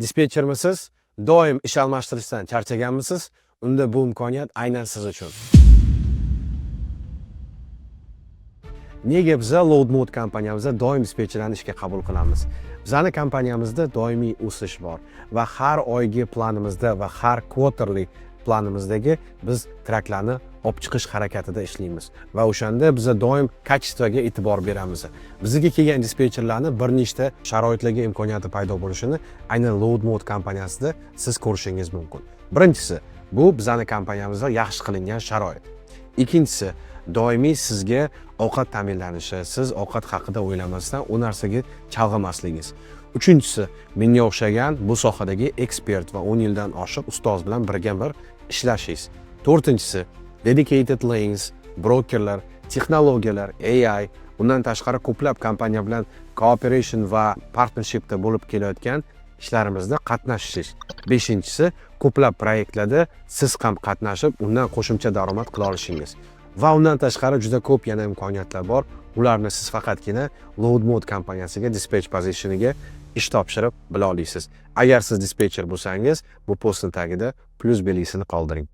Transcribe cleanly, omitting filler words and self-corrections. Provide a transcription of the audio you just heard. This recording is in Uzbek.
Dispetchermisiz? Doim ish almashtirishdan charchaganmisiz? Unda bu imkoniyat aynan siz uchun. Nega biza Loadmode kompaniyamizda doim dispetcherlarni ishga qabul qilamiz? Bizani kompaniyamizda doimiy o'sish bor va har oygi planimizda va har quarterly planimizdagi biz traklarni olib chiqish harakatida ishlaymiz va o'shanda biza doim качество ga e'tibor beramiz. Bizga kelgan dispetcherlarni bir nechta sharoitlarga imkoniyati paydo bo'lishini aynan Loadmode kompaniyasida siz ko'rishingiz mumkin. Birinchisi, bu bizani kompaniyamizda yaxshi qilingan sharoit. Ikkinchisi, doimiy sizga ovqat ta'minlanishi, siz ovqat haqida o'ylamasdan u narsaga chalg'imasligingiz. Uchinchisi, menga o'xshagan bu sohadagi ekspert va 10 yildan oshiq ustoz bilan birga bir ishlashingiz. To'rtinchisi, dedicated lanes, brokerlar, texnologiyalar, AI, undan tashqari ko'plab kompaniya bilan cooperation va partnershipda bo'lib kelayotgan ishlarimizda qatnashishingiz. Beshinchisi, ko'plab proyektlarda siz ham qatnashib, undan qo'shimcha daromad qila olishingiz. Va undan tashqari juda ko'p yana imkoniyatlar bor. Ularni siz faqatgina Loadmode kompaniyasiga dispatch positioniga ish topshirib bila olasiz. Agar siz dispetcher bo'lsangiz, bu postni tagida plyus belgisini qoldiring.